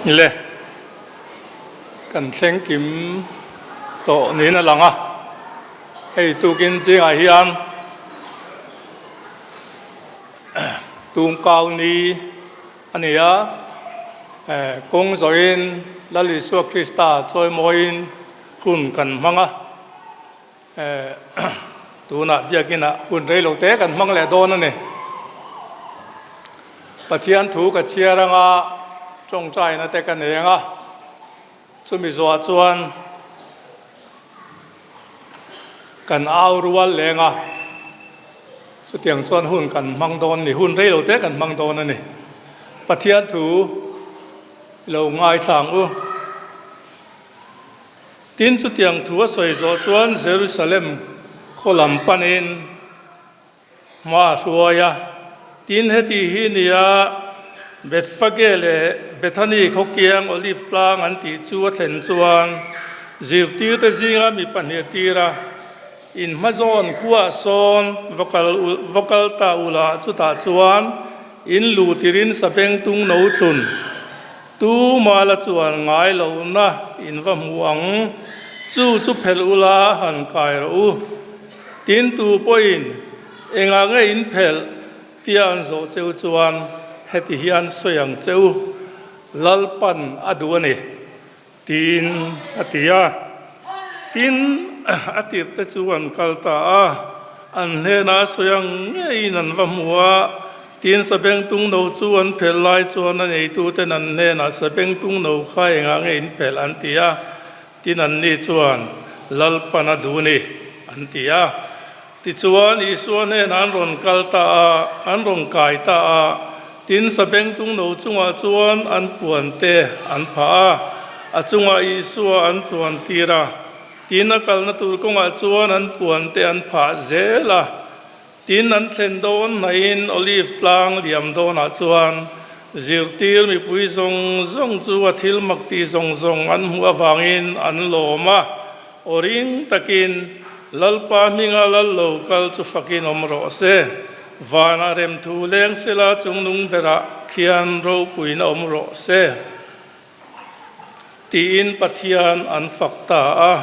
Le, kan thleng kim tawh niin a lang a, hei tukin zingah hian Tumkau ni a ni a, kawng zawhin Lal Isua Krista chawimawiin hun kan hmang a. Tunah biakinah hun rei lo te kan hmang leh dawn a ni. Pathian thu ka chhiar anga tawngtaina te ka nei anga, chumi zawhah chuan kan au rual leng a, chutiang chuan hun kan hmang dawn a ni, hun rei lo te kan hmang dawn a ni. Pathian thu lo ngaithla ang u. Tin, chutiang thu a sawi zawh chuan Jerusalem khaw lam panin hma a hruai a. Tin, heti hi nia Bethphage leh Bethany khaw kiang Olive tlang an tih chu a thlen chuan zirtirte zinga mi pahnih a tir a, In hmazawn khuaah sawn va kal va kal ta ula chutah chuan in luh tirin sabengtung no thlun Tu mala chuan ngai lohna in va hmu ang, chu chu phelh ula han kai rawh u. Tin tu pawhin engah nge in phelh tia an zawh cheu chuan heti hian sawi ang che u, Lalpan a duh a ni, tiin a ti a. Tin a tirhte chu an kal ta a, an hnenah sawi ang ngeiin an va hmu a. Tin, sabengtung no chu an phelh lai chuan a neituten an hnenah sabengtung no kha engah nge in phelh an ti a, tin anni chuan, Lalpan a duh ni, an ti a. Tichuan, Isua hnenah an rawn kal ta a, an rawn kai ta a, tin sabengtung no chungah chuan an puante an phah a, a chungah Isua an chuan tir a, tin a kalna tur kawngah chuan an puante an phah zel a. Tin, an thlen dawn hnaihin Olive tlang liam dawnah chuan zirtir mipui zawng zawng chu a thil mak tih zawng zawng an hmuh avangin an lawm a, aw ring takin, Lalpa hminga lal lo kal chu fakin awm rawh se, vanah remthu leng sela chungnung berah khian ropuina awm rawh se. Tiin Pathian an fak ta a.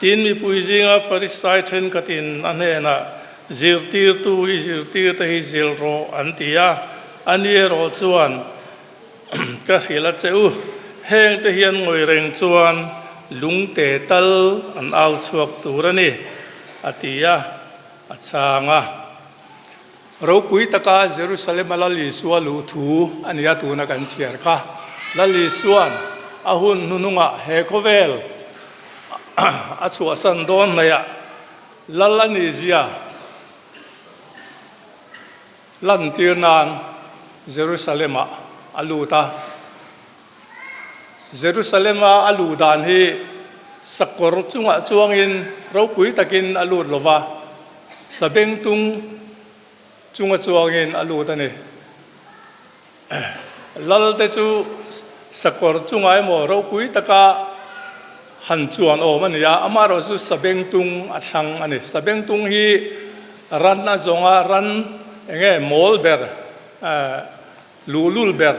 Tin, mipui zinga Farisai thenkhatin a hnenah, Zirtirtu, i zirtirte hi zilh rawh, an ti a. Ani erawh chuan, Ka hrilh a che u, hengte hian ngawi reng chuan lungte tal an au chhuak tur a ni, a ti a, a chhang a. Ropui taka Jerusalem-a Lal Isua luh thu a nia tuna kan chhiar kha. Lal Isua'n a hun hnuhnungah he khawvel a chhuahsan dawn hnaihah Lal a nihzia lantir nan Jerusalem-ah a lut a. Jerusalem-a a luh dan hi sakawr chungah chuangin ropui takin a lut lo va, sabengtung chunga chuangin a lut a ni. Lalte chu sakawr chungah emaw ropui taka han chuan awm a ni a, amaherawh chu sabengtung a thlang a ni. Sabengtung hi ran a zawnga ran enge mawl ber Luhlul ber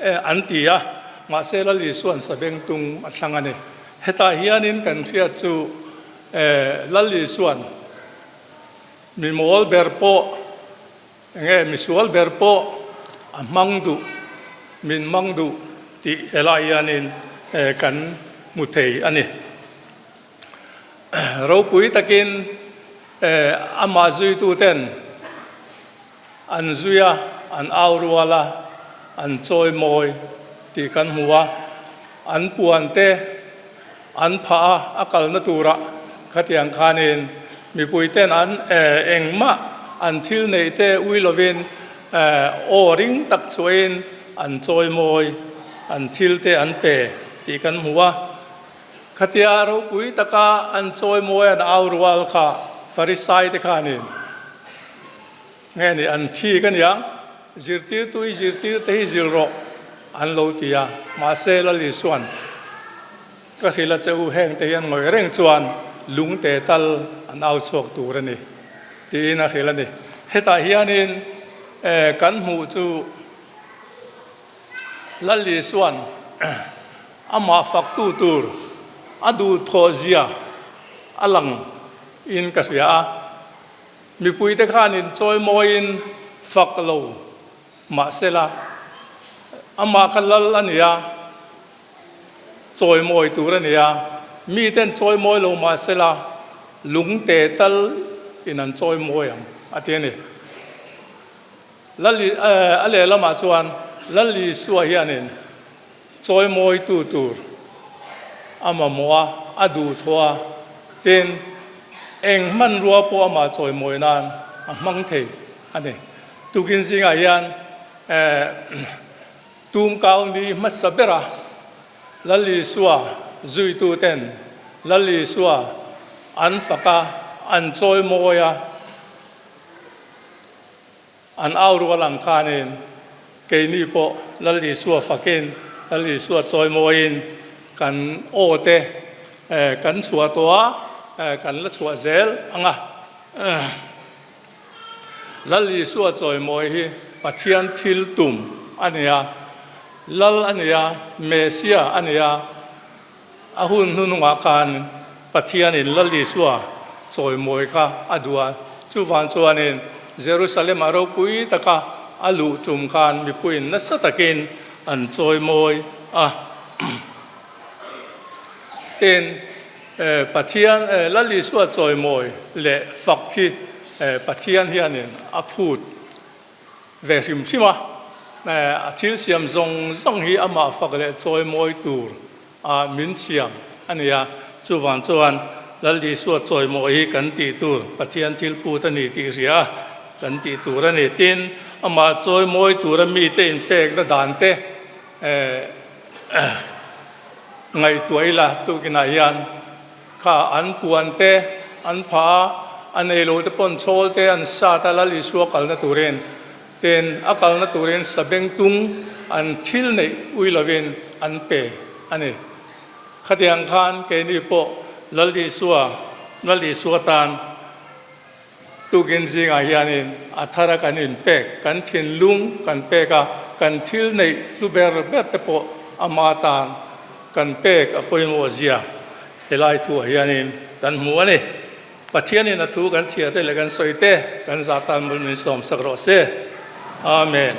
e an ti a, mahse Lal Isua'n sabengtung a thlang a ni. Hetah hianin kan hriat chu e Lal Isua'n mi mawl ber pawh enge misual ber pawh a hmang duh, min hmang duh tih helai hianin e kan hmu thei a ni. Ropui takin e amah zuituten An zui a, an au rual a, an chawi mawi tih kan hmu a, an puan te an phah a, a kalna turah khatiang khanin mipui ten an engmah an thil neih te ui lovin aw ring tak chhuahin an chawi mawi, an thil te an pe tih kan hmu a. Khatia ropui taka an chawi mawi an au rual kha Farisai te khanin Nge ni an thik a nia, zirtirtu i zirtir te hi zil rawh an lo ti a, mahse Lal Isua'n ka hrilh a che u heng te hi an ngawih reng chuan lungte tal an au chhuak tur a ni tiin a hrilh a ni. Hetah hianin kan hmuh chu Lal Isua'n. Amah faktu tur a duhthawh zia a lang in ka hria a. Mipuite khan in chawimawiin fak lo mahsela amah kha lal a ni a, chawimawi tur a ni a. Miten chawimawi lo mahsela lungte tal in an chawimawi ang a ti a ni. Lal a lehlamah chuan Lal Isua hianin chawimawitu tur a mamawh a, a duhthawh a, tin, eng hmanrua pawh amah chawimawi nan a hmang thei a ni. Tukin zingah hian tumkau ni hmasa bera Lal Isua zuituten Lal Isua an fak a, an chawimawi a, An au rual ang khanin keini pawh Lal Isua fakin, Lal Isua chawimawiin kan aw te kan chhuah tawh a, kan la chhuah zel ang a. Lal Isua chawimawi hi Pathian thil tum a ni a, Lal a ni a, Messiah a ni a, A hun hnunungah khan Pathianin Lal Isua chawimawi kha a duh a, chuvang chuanin Jerusalem-ah ropui taka a luh tum khan mipuiin nasa takin an chawimawi a. Tin, Pathian, Lal Isua chawimawi leh fak hi Pathian hianin a phut ve hrim hrim a, a thil siam zawng zawng hi amah fak leh chawimawi tur a min siam a ni a, chuvang chuan Lal Isua chawimawi hi kan tih tur Pathian thil put a ni tih hria a kan tih tur a ni. Tin, amah chawimawi tura mite inpekna dan te ngaihtuah ila tukinah hian Kha an puan te an phah a, a nei lo te pawn chhawl te an sat a, Lal Isua kalna turin, tin a kalna turin sabeng tung an thil neih ui lovin an pe a ni. Khatiang khan keini pawh Lal Isua, Lal Isua tan tukin zingah hianin a thara kan inpek, kan thinlung kan pek a, kan thil neih hlu ber ber te pawh ama tan kan pek a pawimawh zia helai thuah hianin kan hmu a ni. Pathianin a thu kan chhiar te leh kan sawi te kan zah tan bul min sawmsak rawh se. Amen.